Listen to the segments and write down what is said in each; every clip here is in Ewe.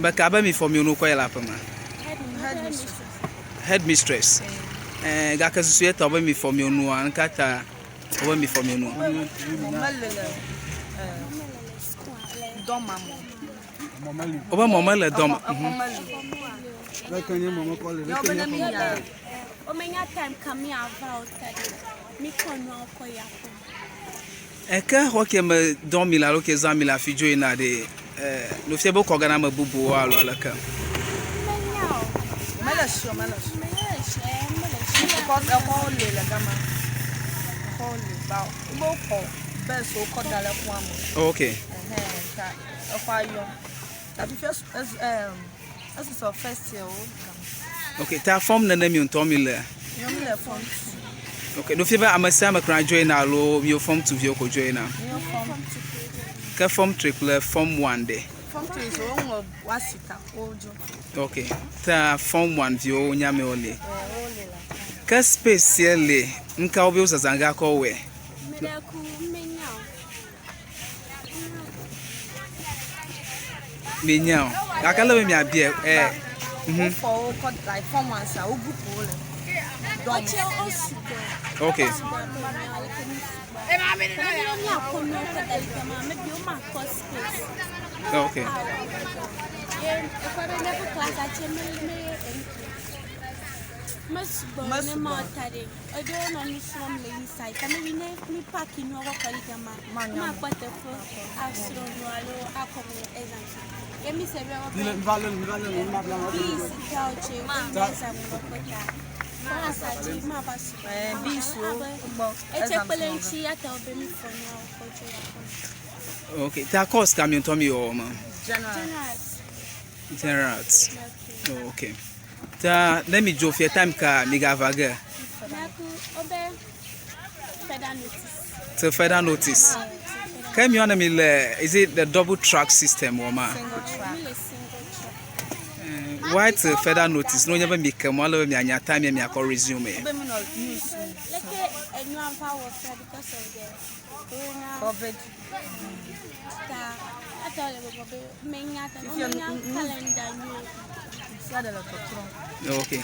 Ame ka be mifɔ mio nu kɔ yi le aƒeme? Headmistress. Eh, gake susu ye tɔ be mifɔ mio nua, nu ka ta wobe mifɔ mio nua? Mele le dɔ ma me. Wobe mɔ mele dɔ ma. Exɔ mele. Yɔ be ne mi nya. Womenya time ka miava o ta ɖe mikɔ nuawo kɔ yi aƒeme. Eke xɔ ke me dɔm mi le alo ke zãm mi le afi dzo yina ɖe, eh, nufia be wokɔ ga na ame bubuwo alo aleke? Menya o. Mele sure, mele sure. Mele sure, mele sure. Because exɔwo li le gama. Exɔwo li ba wobe wokɔ beds wokɔ da ɖe xɔa me. Ok. Ɛhɛn, ta exɔa yɔ. Ta fifia es, em, esusɔ first year wo gama. Ok, ta form nene mi ŋutɔ mi le? Míawo mi le form 2. Ok, nufia be ame sia ame kura join alo miwo form 2 viwo ko join na? Míawo form 2. Ke form 3 kple form 1 ɖe? Form 3 so woŋlɔ woasi ta wodzo. Ok, ta form 1 viwo nye amewo li. Ɛ wole la. Ke space sia li, ŋka wobe wo zazã ge akɔ wɔe? Meɖe ku menya o. Menya o. Gake ele be miabia ɛ. Wofɔ wo kɔ like form 1 sia wo group wo le. Dɔm. Wotse wo sugbɔ. Ok. Sugbɔ abe mía aleke mi sugbɔ. Ke ne mi míakɔ nuwo kɔ da ɖi gama maybe womakpɔ space. Ok. Ye ekpɔ be míaƒe class atse me me empty. Mesugbɔ nenema o ta ɖe. Eɖewo nɔ nu srɔ̃m le inside. Ta maybe ne mi park nuawo kɔ ɖi gama, womakpɔ teƒe asrɔ̃ nu alo akɔ nu exam. Ye mi se be wobe BECE kewo tse wonye exam ŋlɔƒe ta. Class dzi mava sugbɔ. Ɛ BECE wo gbɔ Etse exam kpe ɖe srɔ̃ ŋuti ya ta wobe mi fɔ nuawo kɔ dzo yi aƒeme. Ok, ta course ka mi ŋutɔ mi wɔwɔ ma? General. General. General arts. Okay. Oh, ok. Ta ne mi dzo fia time ka mi gava ge? Miaku wobe further notice. Till further notice. Ke miɔ ne mi le, is it the double track system wɔ ma? Single track. Mi le single track. Why till further notice? Ne wonye be mi ke mɔ ale be mianya time ye miakɔ resume. Wobe mi nɔ news mu. Leke enua va wɔ fia because of the corona Covid. ta ata le gbɔgbɔ be menya ta Fifia womenya nu- calendar nyuie. Sia ɖe le tɔtrɔm. Okay.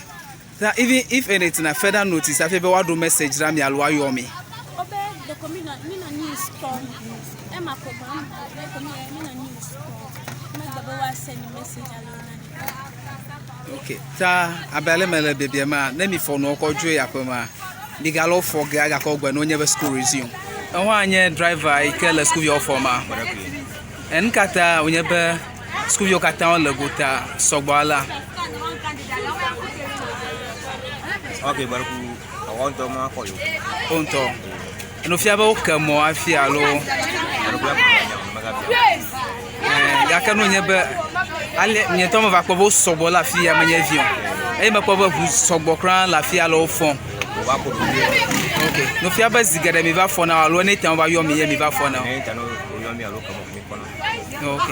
Ta even if anything, a further notice, afi be woaɖo message ɖa mi alo woayɔ mi. Wobe doko mi nɔ mi nɔ news kpɔm. Ema ko ba doko mi mi nɔ news kpɔm. Megbe be woa send message alo nane. Ok. Ta abe ale mele biabiam ma, ne mi fɔ nuwo kɔ dzoe aƒe ma, mi gale wo fɔ ge agakɔ gbe ne wonye be school resume. Ewo hã nye driver yi ke le sukuviawo fɔm ma. Nu ka ta wònye be sukuviwo katã wole gota sɔgbɔ alea? Ok, bariku awɔ ŋutɔ ma kɔ yo. Wo ŋutɔ. Enu fia be woke mɔ hafi alo Bariku ya kɔ nya mega fia. Eh, gake nu nye be ale nye ŋutɔ meva kpɔ be wo sɔgbɔ le afi ya menye vi o. Eye mekpɔ be ŋu sɔgbɔ kura le afi ya le wo fɔm. O va ko ɖoɖo. Ok. Nu fia be zi geɖe mi va fɔna alo ne ta wova yɔ mi ye mi va fɔna. Ne ta no o yɔ mi alo kama mi kɔna. Ok.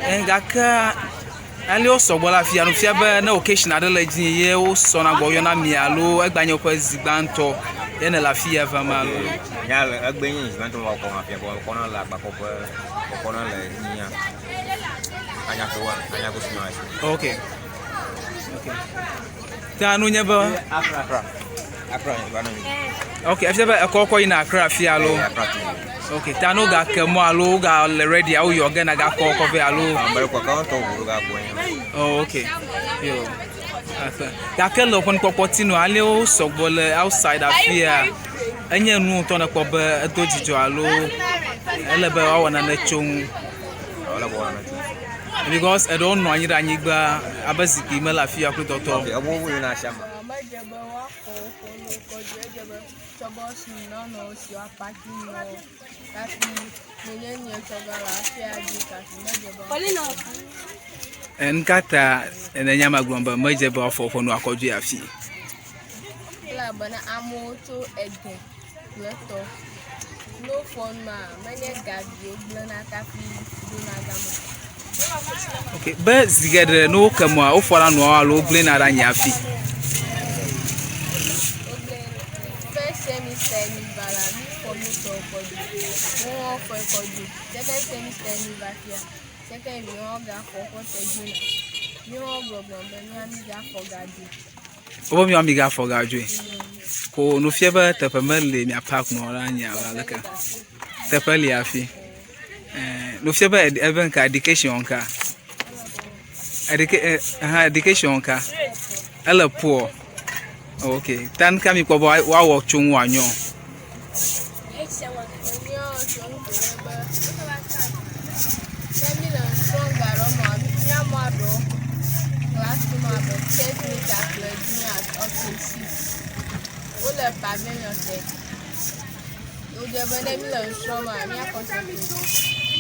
Eh, gake ale wo sɔgbɔ le afi ya nu fia be ne occasion aɖe le dzi ye wo sɔna gbɔ yɔna mi alo egba nye woƒe zi gbãtɔ ye ne le afi ya vam alo. Nya le egbe nye zi gbãtɔ wa kɔ afia kɔ kɔna le agbakɔƒe kɔna le nya. Anyako wa anyako sinu asi. Ok. Ok. Ta nu nye be Accra Accra. Accra va no. ok efia be ekɔ kɔ yina Accra fia alo. Accra tu. Ok ta no ga ke mɔ alo wo ga le ready awo yɔ ge na ga kɔ kɔ vɛ alo. Bariku ka ŋutɔ ʋu ga gbɔ nya. Oh, ok. Yo. Afe. Gake le woƒe nukpɔkpɔ ti nu ale wo sɔgbɔ le outside afia enye nu ŋutɔ ne kpɔ be edo dzidzɔ alo ele be woawɔ nane tso ŋu. Wala bɔ na tu. Because eɖewo nɔ anyi ɖe anyigba abe zikpui mele afia kple tɔtɔ. Ok, ebo wo yina sia ma. Medze be woafɔ woƒe nuwo kɔ dzo. Edze be tsɔ be woasi nɔnɔ wo si woapaki nuwo hafi menye nye tsɔ ge le afia dzi hafi medze be Nu ka ta nènya ma gblɔm be medze be woafɔ woƒe nu akɔ dzoe afi? Elabena amewo tso ede kple tɔ. Ne wofɔ nua, menye gavi wogblẽna hafi ɖona gama. Ok, be zi geɖe ne woke mɔa, wofɔna nuawo alo wogblẽna ɖe anyi hafi. Wogblẽ first semester mi va la, mi fɔ mi tɔwo kɔ dzo. Wohã wofɔe kɔ dzo. Second semester mi va fia. Second year hã gaxɔ woƒe tɔ dzoe. Míwo hã gbɔgblɔm be mía mígaxɔ gadzoe. Wobe miawo migaxɔ gadzoe. Ko nu fia be teƒe meli mia park nua ɖe anyi alo aleke. Teƒe li hafi. Eh, nu fia be ebe nka education nka. Educa eh, aha education nka. Ele poor. Ok. Ta nuka mi kpɔ be woawɔ tso ŋu wòanyɔ? Míawɔ tso ŋu ko nye be ne míle nu srɔ̃m ga ɖewo mea, míamɔ aɖewo classroom abe 10 meter kple dzi up to 6. Wole pavilion te. Wodze be ne míle nu srɔ̃ma, mía concentrate.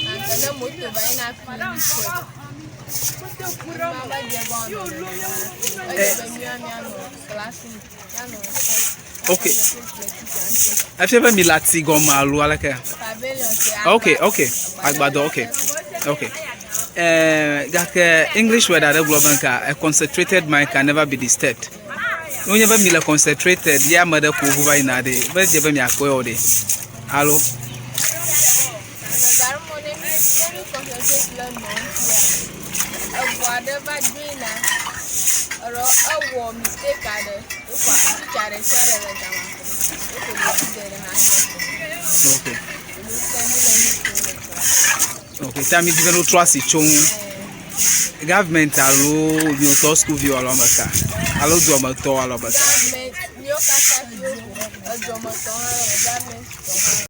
Gake ne moto va yina kpli mí tse, ma medze be woanɔ nenema hafi o. Edze be mía míanɔ classroom, míanɔ nu srɔ̃m. Ok. Efia be mi le ati gɔme alo aleke? Pavilion te. Ok. Agbadɔ, ok. Eh, gake English word aɖe gblɔ be nka a concentrated mind can never be disturbed. Ne wonye be mi le concentrated ye ame ɖe ko ʋu va yina ɖe, be dze be miakpɔe o ɖe. Alo? Gaɖemɔ ne mi ne mi concentrate le nɔ ŋutia, eʋu aɖe va joina, alo ewɔ mistake aɖe, wokɔ teacher ɖe sia ɖe le gama ko, woko ɖevi geɖe hã nye ko. Nu ke mi le nu ƒom le class. Ok, ta mi di be no trɔ asi tso ŋu. Government alo miotɔ sukuviwo alo ame ka? Alo duametɔwo alo ame ka? Government, míawo katã fi woko, eduametɔwo hã le, government tɔ hã le.